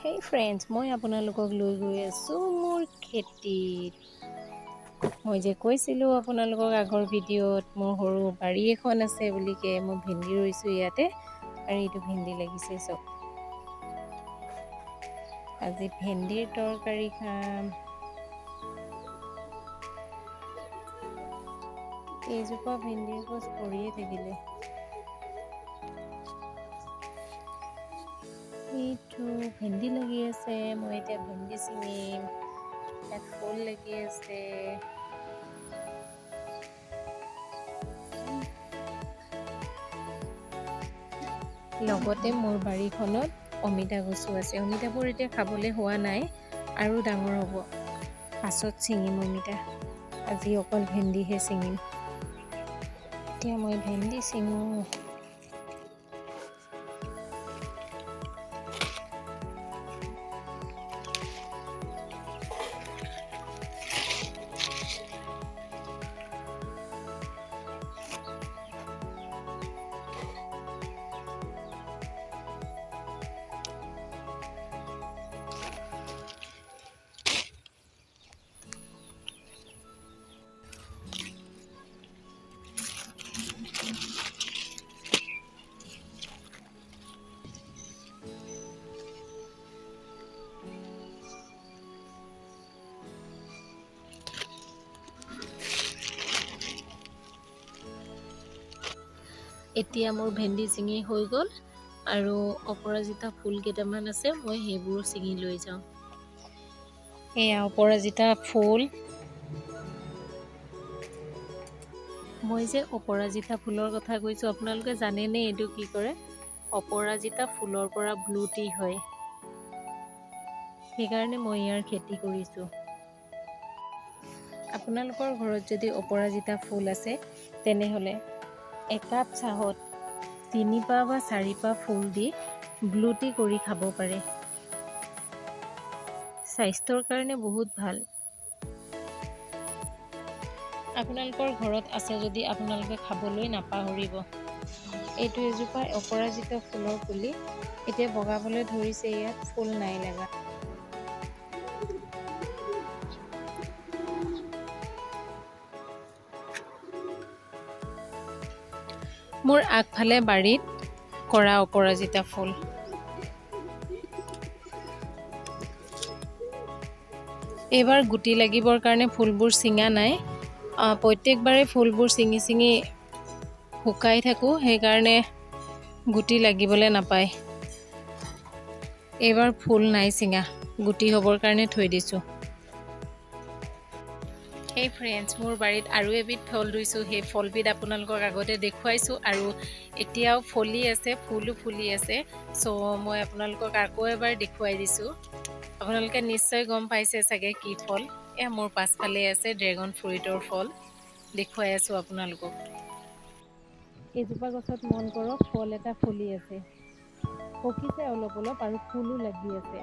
হেই friends, মই আপোনালোকক লৈ গৈ আছোঁ মোৰ খেতিত। মই যে কৈছিলোঁ আপোনালোকক আগৰ ভিডিঅ'ত মোৰ সৰু বাৰী এখন আছে বুলিকে, মই ভেন্দি ৰুইছোঁ ইয়াতে আৰু এইটো ভেন্দি লাগিছে চব। আজি ভেন্দিৰ তৰকাৰী খাম। এইজোপা ভেন্দিৰ গছ পৰিয়ে থাকিলে। এইটো ভেন্দি লাগি আছে, মই এতিয়া ভেন্দি ছিঙিম। ইয়াত ফুল লাগি আছে। লগতে মোৰ বাৰীখনত অমিতা গছো আছে। অমিতাবোৰ এতিয়া খাবলৈ হোৱা নাই, আৰু ডাঙৰ হ'ব, পাছত ছিঙিম অমিতা। আজি অকল ভেন্দিহে ছিঙিম। এতিয়া মই ভেন্দি ছিঙো। এতিয়া মোৰ ভেন্দি ছিঙি হৈ গ'ল আৰু অপৰাজিতা ফুল কেইটামান আছে, মই সেইবোৰো ছিঙি লৈ যাওঁ। এয়া অপৰাজিতা ফুল। মই যে অপৰাজিতা ফুলৰ কথা কৈছোঁ, আপোনালোকে জানেনে এইটো কি কৰে? অপৰাজিতা ফুলৰ পৰা ব্লু টি হয়, সেইকাৰণে মই ইয়াৰ খেতি কৰিছোঁ। আপোনালোকৰ ঘৰত যদি অপৰাজিতা ফুল আছে, তেনেহ'লে একাপ চাহত 3 পাহ বা 4 পাহ ফুল দি ব্লু টি কৰি খাব পাৰে। স্বাস্থ্যৰ কাৰণে বহুত ভাল। আপোনালোকৰ ঘৰত আছে যদি আপোনালোকে খাবলৈ নাপাহৰিব। এইটো এজোপা অপৰাজিতা ফুলৰ পুলি, এতিয়া বগাবলৈ ধৰিছে, ইয়াত ফুল নাই লগা। মোৰ আগফালে বাৰীত কৰা অপৰাজিতা ফুল। এইবাৰ গুটি লাগিবৰ কাৰণে ফুলবোৰ ছিঙা নাই। প্ৰত্যেকবাৰে ফুলবোৰ ছিঙি ছিঙি শুকাই থাকোঁ, সেইকাৰণে গুটি লাগিবলৈ নাপায়। এইবাৰ ফুল নাই ছিঙা, গুটি হ'বৰ কাৰণে থৈ দিছোঁ। হেই ফ্ৰেণ্ডছ, মোৰ বাৰীত আৰু এবিধ ফল ৰুইছোঁ। সেই ফলবিধ আপোনালোকক আগতে দেখুৱাইছোঁ আৰু এতিয়াও ফলি আছে, ফুলো ফুলি আছে। মই আপোনালোকক আকৌ এবাৰ দেখুৱাই দিছোঁ। আপোনালোকে নিশ্চয় গম পাইছে চাগে কি ফল। এয়া মোৰ পাছফালে আছে ড্ৰেগন ফ্ৰুইটৰ ফল, দেখুৱাই আছোঁ আপোনালোকক। এইজোপা গছত মন কৰক, ফল এটা ফুলি আছে, পকিছে অলপ অলপ আৰু ফুলো লাগি আছে।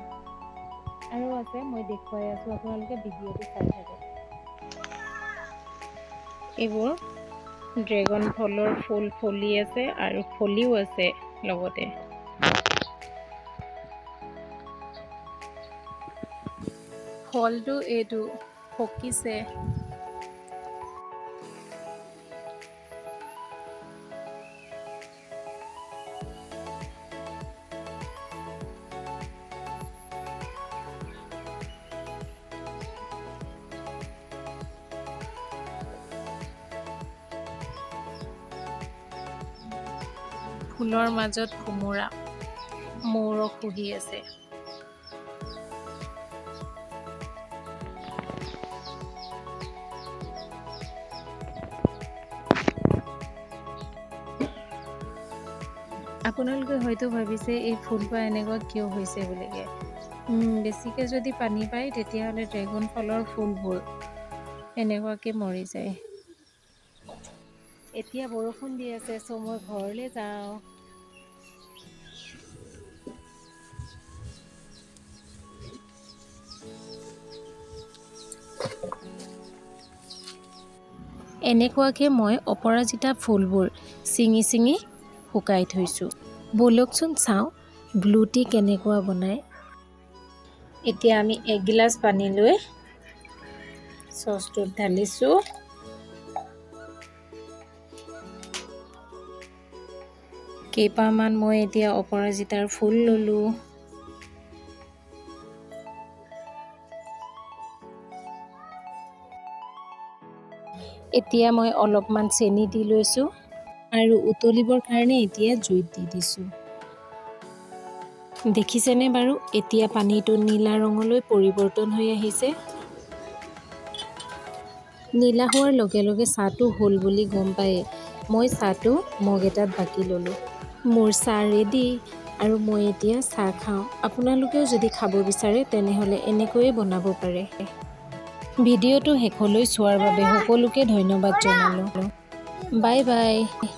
আৰু আছে, মই দেখুৱাই আছোঁ, আপোনালোকে ভিডিঅ'টো চাই থাকক। এইবোৰ ড্ৰেগন ফলৰ ফুল ফুলি আছে আৰু ফলিও আছে লগতে। ফলটো এইটো পকিছে। ফুলৰ মাজত কোমোৰা মৌৰস শুহি আছে। আপোনালোকে হয়তো ভাবিছে এই ফুলপাহ এনেকুৱা কিয় হৈছে বুলিকে। বেছিকে যদি পানী পায় তেতিয়াহ'লে ড্ৰেগন ফলৰ ফুলবোৰ এনেকুৱাকে মৰি যায়। এতিয়া বৰষুণ দি আছে, চ' মই ঘৰলৈ যাওঁ। এনেকুৱাকে মই অপৰাজিতা ফুলবোৰ ছিঙি ছিঙি শুকাই থৈছোঁ। ব'লকচোন চাওঁ ব্লু টি কেনেকুৱা বনায়। এতিয়া আমি এগিলাচ পানী লৈ চচটোত ঢালিছোঁ। কেইপাহমান মই এতিয়া অপৰাজিতাৰ ফুল ল'লোঁ। এতিয়া মই অলপমান চেনি দি লৈছোঁ আৰু উতলিবৰ কাৰণে এতিয়া জুইত দি দিছোঁ। দেখিছেনে বাৰু, এতিয়া পানীটো নীলা ৰঙলৈ পৰিৱৰ্তন হৈ আহিছে। নীলা হোৱাৰ লগে লগে চাহটো হ'ল বুলি গম পায়ে মই চাহটো মগ এটাত বাকি ল'লোঁ। মোৰ চাহ ৰেডি আৰু মই এতিয়া চাহ খাওঁ। আপোনালোকেও যদি খাব বিচাৰে, তেনেহ'লে এনেকৈয়ে বনাব পাৰে। ভিডিঅ'টো শেষলৈ চোৱাৰ বাবে সকলোকে ধন্যবাদ জনালোঁ। Bye bye.